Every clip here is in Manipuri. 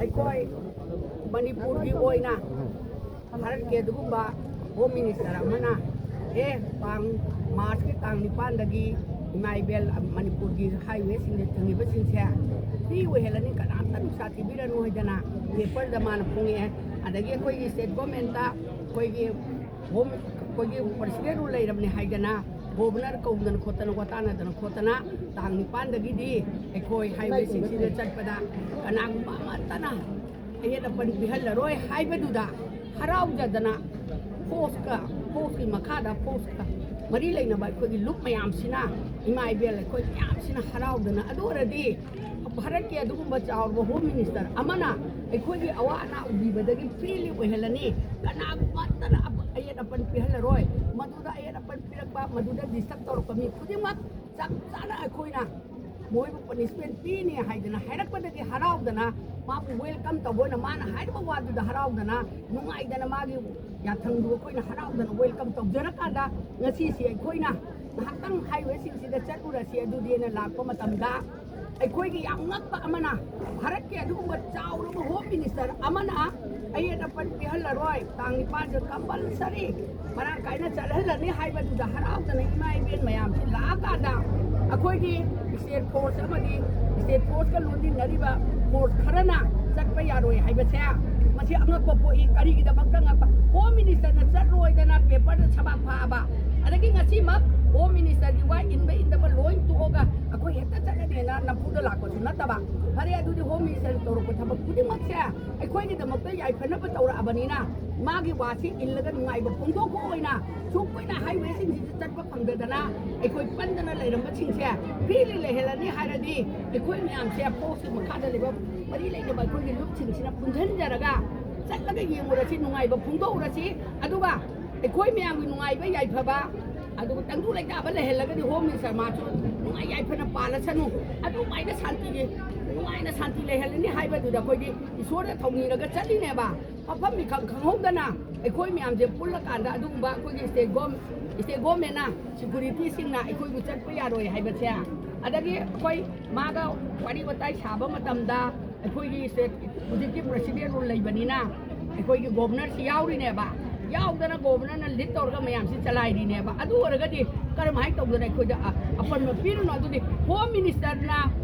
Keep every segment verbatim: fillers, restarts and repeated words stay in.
ꯑꯩꯈꯣꯏ ꯃꯅꯤꯄꯨꯔꯒꯤ ꯑꯣꯏꯅ ꯚꯥꯔꯠꯀꯤ ꯑꯗꯨꯒꯨꯝꯕ ꯍꯣꯝ ꯃꯤꯅꯤꯁꯇꯔ ꯑꯃꯅ, ꯑꯦ, ꯇꯥꯡ, ꯃꯥꯔꯆꯀꯤ ꯇꯥꯡ ꯅꯤꯄꯥꯟꯗꯒꯤ ꯏꯃꯥ ꯏꯕꯦꯜ ꯃꯅꯤꯄꯨꯔꯒꯤ ꯍꯥꯏꯋꯦꯁꯤꯡꯗ ꯊꯤꯡꯉꯤꯕꯁꯤꯡꯁꯦ ꯐ꯭ꯔꯤ ꯑꯣꯏꯍꯜꯂꯅꯤ, ꯀꯅꯥꯝꯇ ꯄꯩꯁꯥ ꯊꯤꯕꯤꯔꯅꯨ ꯍꯥꯏꯗꯅ ꯄꯦꯄꯔꯗ ꯃꯥꯅ ꯐꯣꯡꯉꯛꯑꯦ꯫ ꯑꯗꯒꯤ ꯑꯩꯈꯣꯏꯒꯤ ꯁ꯭ꯇꯦꯠ ꯒꯣꯔꯃꯦꯟꯇ ꯑꯩꯈꯣꯏꯒꯤ ꯍꯣꯝ, ꯑꯩꯈꯣꯏꯒꯤ ꯄ꯭ꯔꯁꯤꯗꯦꯟ ꯔꯨꯜ ꯂꯩꯔꯕꯅꯦ ꯍꯥꯏꯗꯅ ꯒꯣꯕꯔꯅꯔ ꯀꯧꯗꯅ ꯈꯣꯠꯇꯅ, ꯋꯥ ꯇꯥꯅꯗꯅ ꯈꯣꯠꯇꯅ, ꯇꯥꯡ ꯅꯤꯄꯥꯟꯗꯒꯤꯗꯤ ꯑꯩꯈꯣꯏ ꯍꯥꯏꯋꯦꯁꯤꯡꯁꯤꯗ ꯆꯠꯄꯗ ꯀꯅꯥꯒꯨꯝꯕ ꯑꯃꯠꯇꯅ ꯑꯌꯦꯠ ꯑꯄꯟ ꯄꯤꯍꯜꯂꯔꯣꯏ ꯍꯥꯏꯕꯗꯨꯗ ꯍꯔꯥꯎꯖꯗꯅ ꯐꯣꯔꯁꯀ, ꯐꯣꯔꯁꯀꯤ ꯃꯈꯥꯗ ꯐꯣꯔꯁꯀ ꯃꯔꯤ ꯂꯩꯅꯕ ꯑꯩꯈꯣꯏꯒꯤ ꯂꯨꯞ ꯃꯌꯥꯝꯁꯤꯅ, ꯏꯃꯥ ꯏꯕꯦꯜ ꯑꯩꯈꯣꯏ ꯃꯌꯥꯝꯁꯤꯅ ꯍꯔꯥꯎꯗꯅ, ꯑꯗꯨ ꯑꯣꯏꯔꯗꯤ ꯚꯥꯔꯠꯀꯤ ꯑꯗꯨꯒꯨꯝꯕ ꯆꯥꯎꯔꯕ ꯍꯣꯝ ꯃꯤꯅꯤꯁꯇꯔ ꯑꯃꯅ ꯑꯩꯈꯣꯏꯒꯤ ꯑꯋꯥ ꯑꯅꯥ ꯎꯕꯤꯕꯗꯒꯤ ꯐ꯭ꯔꯤꯂꯤ ꯑꯣꯏꯍꯜꯂꯅꯤ, ꯀꯅꯥꯒꯨꯝꯕ ꯑꯃꯠꯇꯅ ꯑꯄ-, ꯑꯌꯦꯠ ꯑꯄꯟ ꯄꯤꯍꯜꯂꯔꯣꯏ꯫ ꯃꯗꯨꯗ ꯑꯌꯦꯠ ꯑꯄꯟ ꯄꯤꯔꯛꯄ, ꯃꯗꯨꯗ ꯗꯤꯁꯇꯔꯕ ꯇꯧꯔꯛꯄ ꯃꯤ ꯈꯨꯗꯤꯡꯃꯛ ꯆꯞ ꯆꯥꯅ ꯑꯩꯈꯣꯏꯅ ꯃꯣꯏꯕꯨ ꯄꯅꯤꯁꯃꯦꯟ ꯄꯤꯅꯤ ꯍꯥꯏꯗꯅ ꯍꯥꯏꯔꯛꯄꯗꯒꯤ ꯍꯔꯥꯎꯗꯅ ꯃꯥꯕꯨ ꯋꯦꯜꯀꯝ ꯇꯧꯕ ꯑꯣꯏꯅ, ꯃꯥꯅ ꯍꯥꯏꯔꯤꯕ ꯋꯥꯗꯨꯗ ꯍꯔꯥꯎꯗꯅ, ꯅꯨꯡꯉꯥꯏꯗꯅ, ꯃꯥꯒꯤ ꯌꯥꯊꯪꯗꯨ ꯑꯩꯈꯣꯏꯅ ꯍꯔꯥꯎꯗꯅ ꯋꯦꯜꯀꯝ ꯇꯧꯖꯔꯀꯥꯟꯗ, ꯉꯁꯤꯁꯤ ꯑꯩꯈꯣꯏꯅ ꯉꯥꯏꯍꯥꯛꯇꯪ ꯍꯥꯏꯋꯦꯁꯤꯡꯁꯤꯗ ꯆꯠꯂꯨꯔꯁꯤ ꯑꯗꯨꯗꯤꯅ ꯂꯥꯛꯄ ꯃꯇꯝꯗ, ꯑꯩꯈꯣꯏꯒꯤ ꯌꯥꯝ ꯉꯛꯄ ꯑꯃꯅ, ꯚꯥꯔꯠꯀꯤ ꯑꯗꯨꯒꯨꯝꯕ ꯆꯥꯎꯔꯕ ꯍꯣꯝ ꯃꯤꯅꯤꯁꯇꯔ ꯑꯃꯅ ꯑꯌꯦꯠ ꯑꯄꯟ ꯄꯤꯍꯜꯂꯔꯣꯏ, ꯇꯥꯡ ꯅꯤꯄꯥꯟꯗ ꯀꯝꯄꯜꯁꯔꯤ ꯃꯔꯥꯡ ꯀꯥꯏꯅ ꯆꯠꯍꯜꯂꯅꯤ ꯍꯥꯏꯕꯗꯨꯗ ꯍꯔꯥꯎꯗꯅ ꯏꯃꯥ ꯏꯕꯦꯟ ꯃꯌꯥꯝꯁꯤ ꯂꯥꯛꯑꯀꯥꯟꯗ, ꯑꯩꯈꯣꯏꯒꯤ ꯁ꯭ꯇꯦꯠ ꯐꯣꯔꯁ ꯑꯃꯗꯤ ꯁ꯭ꯇꯦꯠ ꯐꯣꯔꯁꯀ ꯂꯣꯟꯗꯤꯟꯅꯔꯤꯕ ꯐꯣꯔꯁ ꯈꯔꯅ ꯆꯠꯄ ꯌꯥꯔꯣꯏ ꯍꯥꯏꯕꯁꯦ, ꯃꯁꯤ ꯑꯉꯛꯄ ꯄꯣꯛꯏ꯫ ꯀꯔꯤꯒꯤꯗꯃꯛꯇ ꯉꯛꯄ? ꯍꯣꯝ ꯃꯤꯅꯤꯁꯇꯔꯅ ꯆꯠꯂꯣꯏꯗꯅ ꯄꯦꯄꯔꯗ ꯁꯕꯥꯛ ꯐꯥꯛꯑꯕ, ꯑꯗꯒꯤ ꯉꯁꯤꯃꯛ ꯍꯣꯝ ꯃꯤꯅꯤꯁꯇꯔꯒꯤ ꯋꯥ ꯏꯟꯕ ꯏꯟꯗꯕ ꯂꯣꯏ ꯇꯣꯛꯑꯒ ꯑꯩꯈꯣꯏ ꯍꯦꯛꯇ ꯆꯠꯂꯅꯦꯅ ꯅꯝꯐꯨꯗ ꯂꯥꯛꯄꯁꯨ ꯅꯠꯇꯕ꯫ ꯐꯔꯦ, ꯑꯗꯨꯗꯤ ꯍꯣꯝ ꯃꯤꯅꯤꯁꯇꯔꯅ ꯇꯧꯔꯛꯄ ꯊꯕꯛ ꯈꯨꯗꯤꯡꯃꯛꯁꯦ ꯑꯩꯈꯣꯏꯒꯤꯗꯃꯛꯇ ꯌꯥꯏꯐꯅꯕ ꯇꯧꯔꯛꯑꯕꯅꯤꯅ, ꯃꯥꯒꯤ ꯋꯥꯁꯤ ꯏꯜꯂꯒ ꯅꯨꯡꯉꯥꯏꯕ ꯐꯣꯡꯗꯣꯛꯄ ꯑꯣꯏꯅ ꯁꯨꯝ ꯀꯨꯏꯅ ꯍꯥꯏꯋꯦꯁꯤꯡꯁꯤꯗ ꯆꯠꯄ ꯐꯪꯗꯗꯅ ꯑꯩꯈꯣꯏ ꯄꯟꯗꯅ ꯂꯩꯔꯝꯕꯁꯤꯡꯁꯦ ꯐ꯭ꯔꯤꯂꯤ ꯂꯩꯍꯜꯂꯅꯤ ꯍꯥꯏꯔꯗꯤ, ꯑꯩꯈꯣꯏ ꯃꯌꯥꯝꯁꯦ ꯐꯣꯔꯁꯀꯤ ꯃꯈꯥꯗ ꯂꯩꯕ ꯃꯔꯤ ꯂꯩꯅꯕ ꯑꯩꯈꯣꯏꯒꯤ ꯂꯨꯞꯁꯤꯡꯁꯤꯅ ꯄꯨꯟꯁꯤꯟꯖꯔꯒ ꯆꯠꯂꯒ ꯌꯦꯡꯉꯨꯔꯁꯤ, ꯅꯨꯡꯉꯥꯏꯕ ꯐꯣꯡꯗꯣꯛꯎꯔꯁꯤ꯫ ꯑꯗꯨꯒ ꯑꯩꯈꯣꯏ ꯃꯌꯥꯝꯒꯤ ꯅꯨꯡꯉꯥꯏꯕ ꯌꯥꯏꯐꯕ, ꯑꯗꯨꯒ ꯇꯪꯗꯨ ꯂꯩꯇꯥꯕ ꯂꯩꯍꯜꯂꯒꯗꯤ ꯍꯣꯝ ꯃꯤꯅꯤꯁꯇꯔ ꯃꯥꯁꯨ ꯅꯨꯡꯉꯥꯏ ꯌꯥꯏꯐꯅ ꯄꯥꯜꯂꯁꯅꯨ, ꯑꯗꯨꯃꯥꯏꯅ ꯁꯥꯟꯇꯤꯒꯤ, ꯅꯨꯡꯉꯥꯏꯅ ꯁꯥꯟꯇꯤ ꯂꯩꯍꯜꯂꯅꯤ ꯍꯥꯏꯕꯗꯨꯗ ꯑꯩꯈꯣꯏꯗꯤ ꯏꯁꯣꯔꯗ ꯊꯧꯅꯤꯔꯒ ꯆꯠꯂꯤꯅꯦꯕ꯫ ꯃꯐꯝ ꯃꯤꯈꯪ ꯈꯪꯍꯧꯗꯅ ꯑꯩꯈꯣꯏ ꯃꯌꯥꯝꯁꯦ ꯄꯨꯜꯂꯀꯥꯟꯗ ꯑꯗꯨꯒꯨꯝꯕ ꯑꯩꯈꯣꯏꯒꯤ ꯁ꯭ꯇꯦꯠ ꯒꯣꯝ-, ꯁ꯭ꯇꯦꯠ ꯒꯣꯔꯃꯦꯟꯅ, ꯁꯦꯀ꯭ꯌꯨꯔꯤꯇꯤꯁꯤꯡꯅ ꯑꯩꯈꯣꯏꯕꯨ ꯆꯠꯄ ꯌꯥꯔꯣꯏ ꯍꯥꯏꯕꯁꯦ, ꯑꯗꯒꯤ ꯑꯩꯈꯣꯏ ꯃꯥꯒ ꯋꯥꯔꯤ ꯋꯥꯇꯥꯏ ꯁꯥꯕ ꯃꯇꯝꯗ ꯑꯩꯈꯣꯏꯒꯤ ꯁ꯭ꯇꯦꯠ ꯍꯧꯖꯤꯛꯀꯤ ꯄ꯭ꯔꯦꯁꯤꯗꯦꯟ ꯔꯨꯜ ꯂꯩꯕꯅꯤꯅ ꯑꯩꯈꯣꯏꯒꯤ ꯒꯣꯕꯔꯅꯔꯁꯤ ꯌꯥꯎꯔꯤꯅꯦꯕ꯫ ꯌꯥꯎꯗꯅ ꯒꯣꯕꯔꯅꯔꯅ ꯂꯤꯗ ꯇꯧꯔꯒ ꯃꯌꯥꯝꯁꯤ ꯆꯂꯥꯏꯔꯤꯅꯦꯕ꯫ ꯑꯗꯨ ꯑꯣꯏꯔꯒꯗꯤ ꯀꯔꯝꯍꯥꯏꯅ ꯇꯧꯗꯅ ꯑꯩꯈꯣꯏꯗ ꯑ- ꯑꯄꯟꯕ ꯄꯤꯔꯨꯅꯣ? ꯑꯗꯨꯗꯤ ꯍꯣꯝ ꯃꯤꯅꯤꯁꯇꯔꯅ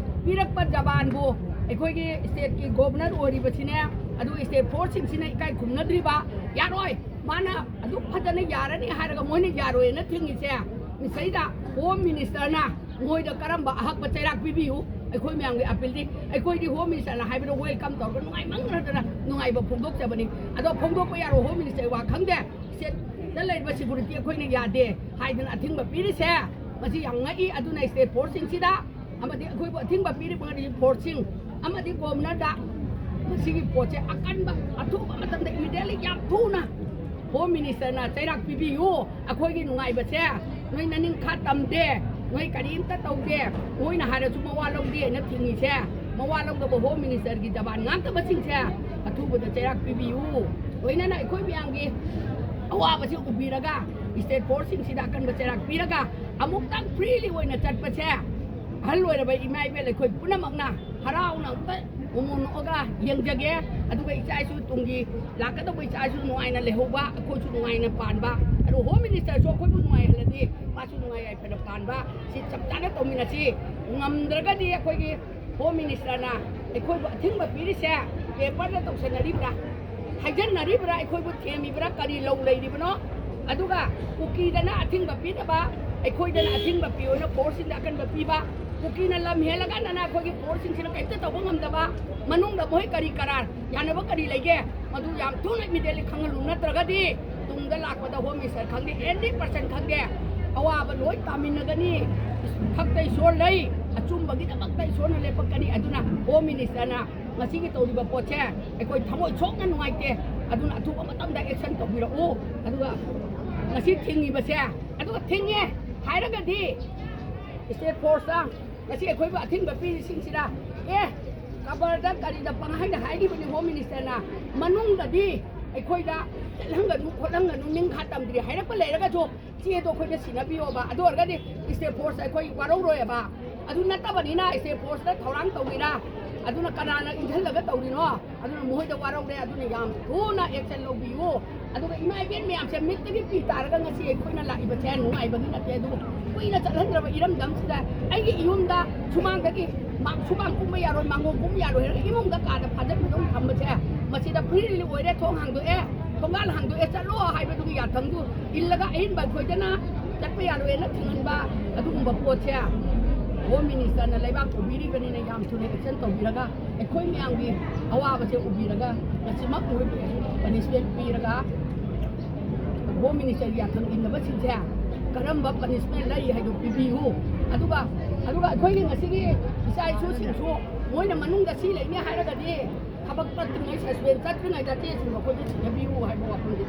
ꯄꯤꯔꯛꯄ ꯖꯕꯥꯟꯕꯨ ꯑꯩꯈꯣꯏꯒꯤ ꯁ꯭ꯇꯦꯠꯀꯤ ꯒꯣꯕꯔꯅꯔ ꯑꯣꯏꯔꯤꯕꯁꯤꯅꯦ, ꯑꯗꯨ ꯁ꯭ꯇꯦꯠ ꯐꯣꯔꯁꯁꯤꯡꯁꯤꯅ ꯏꯀꯥꯏ ꯈꯨꯝꯅꯗ꯭ꯔꯤꯕ? ꯌꯥꯔꯣꯏ꯫ ꯃꯥꯅ ꯑꯗꯨꯛ ꯐꯖꯅ ꯌꯥꯔꯅꯤ ꯍꯥꯏꯔꯒ ꯃꯣꯏꯅ ꯌꯥꯔꯣꯏꯅ ꯊꯤꯡꯉꯤꯁꯦ, ꯃꯁꯤꯗ ꯍꯣꯝ ꯃꯤꯅꯤꯁꯇꯔꯅ ꯃꯣꯏꯗ ꯀꯔꯝꯕ ꯑꯍꯛꯄ ꯆꯩꯔꯥꯛ ꯄꯤꯕꯤꯌꯨ? ꯑꯩꯈꯣꯏ ꯃꯌꯥꯝꯒꯤ ꯑꯄꯤꯜꯗꯤ, ꯑꯩꯈꯣꯏꯗꯤ ꯍꯣꯝ ꯃꯤꯅꯤꯁꯇꯔꯅ ꯍꯥꯏꯕꯗ ꯋꯦꯜꯀꯝ ꯇꯧꯔꯒ ꯅꯨꯡꯉꯥꯏꯃꯟꯈ꯭ꯔꯗꯅ ꯅꯨꯡꯉꯥꯏꯕ ꯐꯣꯡꯗꯣꯛꯆꯕꯅꯤ꯫ ꯑꯗꯣ ꯐꯣꯡꯗꯣꯛꯄ ꯌꯥꯔꯣꯏ, ꯍꯣꯝ ꯃꯤꯅꯤꯁꯇꯔꯒꯤ ꯋꯥ ꯈꯪꯗꯦ, ꯁ꯭ꯇꯦꯠꯇ ꯂꯩꯔꯤꯕ ꯁꯦꯀꯨꯔꯤꯇꯤ ꯑꯩꯈꯣꯏꯅ ꯌꯥꯗꯦ ꯍꯥꯏꯗꯅ ꯑꯊꯤꯡꯕ ꯄꯤꯔꯤꯁꯦ, ꯃꯁꯤ ꯌꯥꯝ ꯉꯛꯏ꯫ ꯑꯗꯨꯅ ꯁ꯭ꯇꯦꯠ ꯐꯣꯔꯁꯁꯤꯡꯁꯤꯗ ꯑꯃꯗꯤ ꯑꯩꯈꯣꯏꯕꯨ ꯑꯊꯤꯡꯕ ꯄꯤꯔꯤꯕ ꯐꯣꯔꯁꯁꯤꯡ ꯑꯃꯗꯤ ꯒꯣꯕꯔꯅꯔꯗ ꯃꯁꯤꯒꯤ ꯄꯣꯠꯁꯦ ꯑꯀꯟꯕ, ꯑꯊꯨꯕ ꯃꯇꯝꯗ, ꯏꯃꯤꯗꯤꯌꯦꯠꯂꯤ, ꯌꯥꯝ ꯊꯨꯅ ꯍꯣꯝ ꯃꯤꯅꯤꯁꯇꯔꯅ ꯆꯩꯔꯥꯛ ꯄꯤꯕꯤꯌꯨ꯫ ꯑꯩꯈꯣꯏꯒꯤ ꯅꯨꯡꯉꯥꯏꯕꯁꯦ ꯅꯣꯏ ꯅꯅꯤꯡꯈꯥ ꯇꯝꯗꯦ, ꯅꯣꯏ ꯀꯔꯤꯝꯇ ꯇꯧꯗꯦ, ꯃꯣꯏꯅ ꯍꯥꯏꯔꯁꯨ ꯃꯋꯥ ꯂꯧꯗꯦꯅ ꯊꯤꯡꯉꯤꯁꯦ, ꯃꯋꯥ ꯂꯧꯗꯕ ꯍꯣꯝ ꯃꯤꯅꯤꯁꯇꯔꯒꯤ ꯖꯕꯥꯟ ꯉꯥꯛꯇꯕꯁꯤꯡꯁꯦ ꯑꯊꯨꯕꯗ ꯆꯩꯔꯥꯛ ꯄꯤꯕꯤꯌꯨ꯫ ꯂꯣꯏꯅꯅ ꯑꯩꯈꯣꯏ ꯃꯌꯥꯝꯒꯤ ꯑꯋꯥꯕꯁꯤ ꯎꯕꯤꯔꯒ ꯁ꯭ꯇꯦꯠ ꯐꯣꯔꯁꯁꯤꯡꯁꯤꯗ ꯑꯀꯟꯕ ꯆꯩꯔꯥꯛ ꯄꯤꯔꯒ ꯑꯃꯨꯛꯇꯪ ꯐ꯭ꯔꯤꯂꯤ ꯑꯣꯏꯅ ꯆꯠꯄꯁꯦ ꯑꯍꯜ ꯑꯣꯏꯔꯕ ꯏꯃꯥ ꯏꯕꯦꯜ ꯑꯩꯈꯣꯏ ꯄꯨꯝꯅꯃꯛꯅ ꯍꯔꯥꯎꯅ ꯑꯝꯇ ꯃꯣꯃꯣꯟ ꯅꯣꯛꯑꯒ ꯌꯦꯡꯖꯒꯦ꯫ ꯑꯗꯨꯒ ꯏꯆꯥ ꯏꯁꯨ ꯇꯨꯡꯒꯤ ꯂꯥꯛꯀꯗꯧꯕ ꯏꯆꯥ ꯏꯁꯨ ꯅꯨꯡꯉꯥꯏꯅ ꯂꯩꯍꯧꯕ, ꯑꯩꯈꯣꯏꯁꯨ ꯅꯨꯡꯉꯥꯏꯅ ꯄꯥꯟꯕ꯫ ꯑꯗꯨ ꯍꯣꯝ ꯃꯤꯅꯤꯁꯇꯔꯁꯨ ꯑꯩꯈꯣꯏꯕꯨ ꯅꯨꯡꯉꯥꯏꯍꯜꯂꯗꯤ ꯃꯥꯁꯨ ꯅꯨꯡꯉꯥꯏ ꯌꯥꯏꯐꯅ ꯄꯥꯟꯕ꯫ ꯁꯤ ꯆꯞ ꯆꯥꯅ ꯇꯧꯃꯤꯟꯅꯁꯤ꯫ ꯉꯝꯗ꯭ꯔꯒꯗꯤ ꯑꯩꯈꯣꯏꯒꯤ ꯍꯣꯝ ꯃꯤꯅꯤꯁꯇꯔꯅ ꯑꯩꯈꯣꯏꯕꯨ ꯑꯊꯤꯡꯕ ꯄꯤꯔꯤꯁꯦ ꯄꯦꯄꯔꯗ ꯇꯧꯁꯟꯅꯔꯤꯕ꯭ꯔꯥ, ꯍꯥꯏꯖꯟꯅꯔꯤꯕ꯭ꯔꯥ, ꯑꯩꯈꯣꯏꯕꯨ ꯊꯦꯝꯃꯤꯕ꯭ꯔꯥ, ꯀꯔꯤ ꯂꯧ ꯂꯩꯔꯤꯕꯅꯣ? ꯑꯗꯨꯒ ꯀꯨꯀꯤꯗꯅ ꯑꯊꯤꯡꯕ ꯄꯤꯗꯕ, ꯑꯩꯈꯣꯏꯗꯅ ꯑꯊꯤꯡꯕ ꯄꯤꯌꯣꯅ ꯐꯣꯔꯁꯁꯤꯡꯗ ꯑꯀꯟꯕ ꯄꯤꯕ, ꯀꯨꯀꯤꯅ ꯂꯝ ꯍꯦꯜꯂꯀꯥꯟꯗꯅ ꯑꯩꯈꯣꯏꯒꯤ ꯐꯣꯔꯁꯁꯤꯡꯁꯤꯅ ꯀꯔꯤꯝꯇ ꯇꯧꯕ ꯉꯝꯗꯕ, ꯃꯅꯨꯡꯗ ꯃꯣꯏ ꯀꯔꯤ ꯀꯔꯥꯔ ꯌꯥꯅꯕ ꯀꯔꯤ ꯂꯩꯒꯦ? ꯃꯗꯨ ꯌꯥꯝ ꯊꯨꯅ ꯏꯃꯤꯗꯤꯌꯦꯠꯂꯤ ꯈꯪꯍꯜꯂꯨ, ꯅꯠꯇ꯭ꯔꯒꯗꯤ ꯇꯨꯡꯗ ꯂꯥꯛꯄꯗ ꯍꯣꯝ ꯃꯤꯅꯤꯁꯇꯔ ꯈꯪꯗꯦ, ꯑꯦꯅꯤ ꯄꯔꯁꯟ ꯈꯪꯗꯦ, ꯑꯋꯥꯕ ꯂꯣꯏ ꯇꯥꯃꯤꯟꯅꯒꯅꯤ꯫ ꯏꯊꯛꯇ ꯏꯁꯣꯔ ꯂꯩ, ꯑꯆꯨꯝꯕꯒꯤꯗꯃꯛꯇ ꯏꯁꯣꯔꯅ ꯂꯦꯞꯄꯛꯀꯅꯤ꯫ ꯑꯗꯨꯅ ꯍꯣꯝ ꯃꯤꯅꯤꯁꯇꯔꯅ ꯃꯁꯤꯒꯤ ꯇꯧꯔꯤꯕ ꯄꯣꯠꯁꯦ ꯑꯩꯈꯣꯏ ꯊꯃꯣꯏ ꯁꯣꯛꯅ ꯅꯨꯡꯉꯥꯏꯇꯦ꯫ ꯑꯗꯨꯅ ꯑꯊꯨꯕ ꯃꯇꯝꯗ ꯑꯦꯛꯁꯟ ꯇꯧꯕꯤꯔꯛꯎ꯫ ꯑꯗꯨꯒ ꯉꯁꯤ ꯊꯤꯡꯉꯤꯕꯁꯦ, ꯑꯗꯨꯒ ꯊꯤꯡꯉꯦ ꯍꯥꯏꯔꯒꯗꯤ ꯁ꯭ꯇꯦꯠ ꯐꯣꯔꯁꯇ ꯉꯁꯤ ꯑꯩꯈꯣꯏꯕꯨ ꯑꯊꯤꯡꯕ ꯄꯤꯔꯤꯁꯤꯡꯁꯤꯗ, ꯑꯦ, ꯀꯕꯔꯗ ꯀꯔꯤꯗ ꯄꯪꯍꯥꯏꯗ ꯍꯥꯏꯔꯤꯕꯅꯤ ꯍꯣꯝ ꯃꯤꯅꯤꯁꯇꯔꯅ, ꯃꯅꯨꯡꯗꯗꯤ ꯑꯩꯈꯣꯏꯗ ꯆꯠꯍꯟꯒꯅꯨ ꯈꯣꯠꯍꯟꯒꯅꯨ, ꯅꯤꯡꯈꯥ ꯇꯝꯗ꯭ꯔꯤ ꯍꯥꯏꯔꯛꯄ ꯂꯩꯔꯒꯁꯨ ꯆꯦꯗꯣ ꯑꯩꯈꯣꯏꯗ ꯁꯤꯟꯅꯕꯤꯌꯣꯕ꯫ ꯑꯗꯨ ꯑꯣꯏꯔꯒꯗꯤ ꯁ꯭ꯇꯦꯠ ꯐꯣꯔꯁ ꯑꯩꯈꯣꯏ ꯋꯥꯔꯧꯔꯣꯏꯕ꯫ ꯑꯗꯨ ꯅꯠꯇꯕꯅꯤꯅ ꯁ꯭ꯇꯦꯠ ꯐꯣꯔꯁꯇ ꯊꯧꯔꯥꯡ ꯇꯧꯒꯦꯔꯥ, ꯑꯗꯨꯅ ꯀꯅꯥꯅ ꯏꯟꯁꯤꯜꯂꯒ ꯇꯧꯔꯤꯅꯣ? ꯑꯗꯨꯅ ꯃꯈꯣꯏꯗ ꯋꯥꯔꯧꯔꯦ꯫ ꯑꯗꯨꯅ ꯌꯥꯝ ꯊꯨꯅ action ꯂꯧꯕꯤꯌꯨ꯫ ꯑꯗꯨꯒ ꯏꯃꯥ ꯏꯕꯦꯟ ꯃꯌꯥꯝꯁꯦ ꯃꯤꯠꯇꯒꯤ ꯄꯤ ꯇꯥꯔꯒ ꯉꯁꯤ ꯑꯩꯈꯣꯏꯅ ꯂꯥꯛꯏꯕꯁꯦ ꯅꯨꯡꯉꯥꯏꯕꯒꯤ ꯅꯠꯇꯦ꯫ ꯑꯗꯨꯕꯨ ꯀꯨꯏꯅ ꯆꯠꯍꯟꯗ꯭ꯔꯕ ꯏꯔꯝꯗꯝꯁꯤꯗ ꯑꯩꯒꯤ ꯏꯌꯨꯝꯗ ꯁꯨꯃꯥꯡꯗꯒꯤ ꯃꯥ-, ꯁꯨꯃꯥꯡ ꯀꯨꯝꯕ ꯌꯥꯔꯣꯏ, ꯃꯥꯡꯒꯣꯟ ꯀꯨꯝꯕ ꯌꯥꯔꯣꯏ ꯍꯥꯏꯔꯒ ꯏꯃꯨꯡꯗ ꯀꯥꯗ ꯐꯥꯖꯤꯟꯕꯗꯧ ꯊꯝꯕꯁꯦ, ꯃꯁꯤꯗ free relief ꯑꯣꯏꯔꯦ, ꯊꯣꯡ ꯍꯥꯡꯗꯣꯛꯑꯦ, ꯊꯣꯡꯒꯥꯜ ꯍꯥꯡꯗꯣꯛꯑꯦ, ꯆꯠꯂꯣ ꯍꯥꯏꯕꯗꯨꯒꯤ ꯌꯥꯊꯪꯗꯨ ꯏꯜꯂꯒ ꯑꯍꯦꯟꯕ ꯑꯩꯈꯣꯏꯗꯅ ꯆꯠꯄ ꯌꯥꯔꯣꯏꯅ ꯊꯤꯡꯍꯟꯕ, ꯑꯗꯨꯒꯨꯝꯕ ꯄꯣꯠꯁꯦ Home Ministerꯅ ꯂꯩꯕꯥꯛ ꯄꯨꯕꯤꯔꯤꯕꯅꯤꯅ ꯌꯥꯝ ꯊꯨꯅ action ꯇꯧꯕꯤꯔꯒ ꯑꯩꯈꯣꯏ ꯃꯌꯥꯝꯒꯤ ꯑꯋꯥꯕꯁꯦ ꯎꯕꯤꯔꯒ ꯉꯁꯤꯃꯛ ꯃꯣꯏꯕꯨ punishment ꯄꯤꯔꯒ Home Ministerꯒꯤ ꯌꯥꯊꯪ ꯏꯟꯅꯕꯁꯤꯡꯁꯦ ꯀꯔꯝꯕ punishment ꯂꯩ ꯍꯥꯏꯗꯣ ꯄꯤꯕꯤꯌꯨ꯫ ꯑꯗꯨꯒ, ꯑꯗꯨꯒ ꯑꯩꯈꯣꯏꯒꯤ ꯉꯁꯤꯒꯤ ꯏꯆꯥ ꯏꯁꯨꯁꯤꯡꯁꯨ ꯃꯣꯏꯅ ꯃꯅꯨꯡꯗ ꯁꯤ ꯂꯩꯅꯤ ꯍꯥꯏꯔꯒꯗꯤ ꯊꯕꯛ ꯆꯠꯇ꯭ꯔꯤꯉꯩ, suspend ꯆꯠꯇ꯭ꯔꯤꯉꯩꯗ ꯆꯦꯁꯤꯡꯗꯣ ꯑꯩꯈꯣꯏꯗ ꯁꯤꯟꯅꯕꯤꯌꯨ ꯍꯥꯏꯕ ꯋꯥꯐꯝꯅꯤ꯫